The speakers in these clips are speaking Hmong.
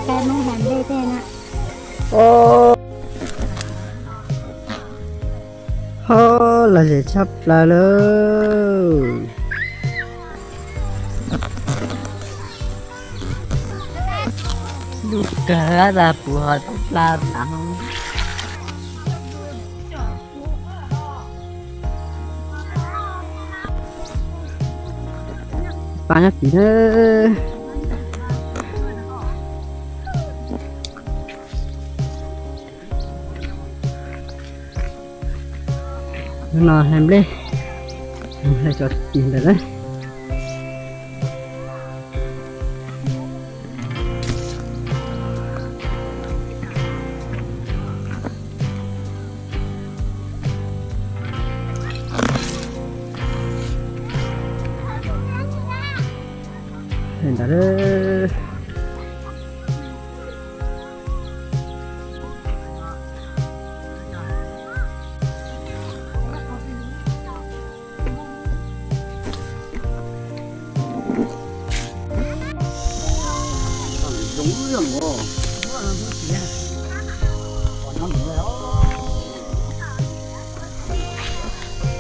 Ho, lom zem tshaj plaws lawm. Lub kawg tas puv ho tub pla tas. Pab nyob tid na. Hnub no hlais nplej, hlais tso ntawd lawm. Ntawd.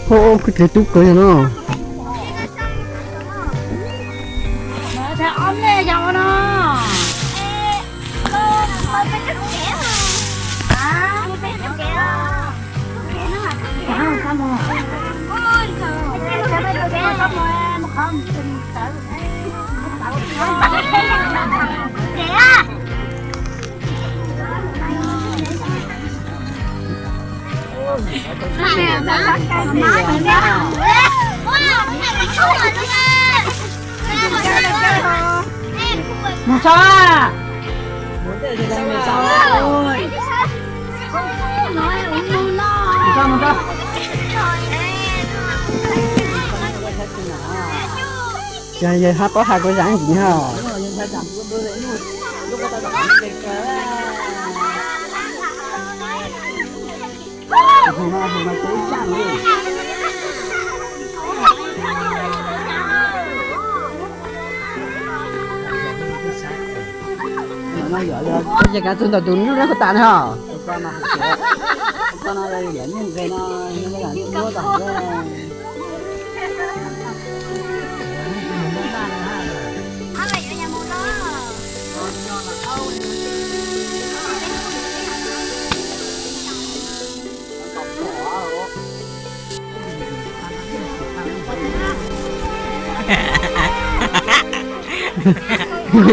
Ho, kuj dlej tub kawg no. Mus tso. Yog yawg hab paub has kuv zam ntxiv ho. Ces kav tug ntawm tus nub no kuj tas ne ho.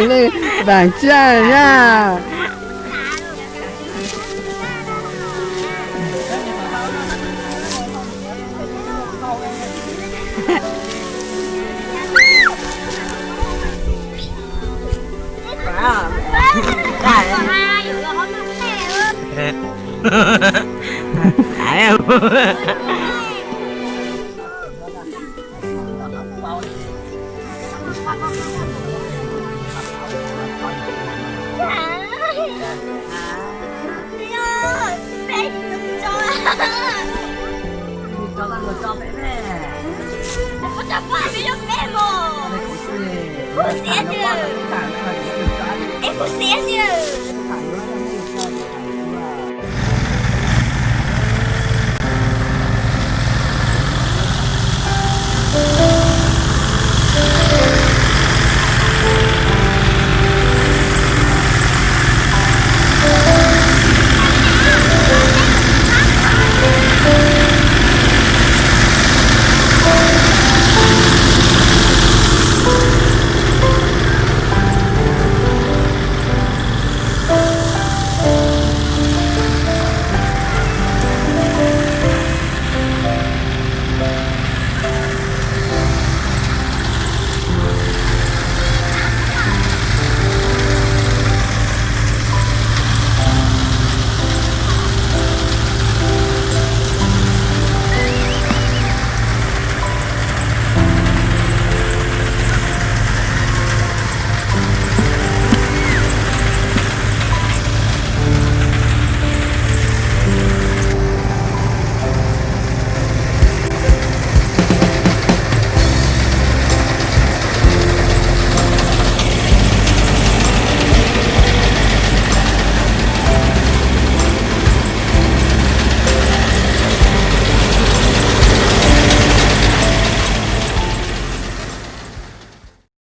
Leej vam tsaj na. Kuv xiab tiag.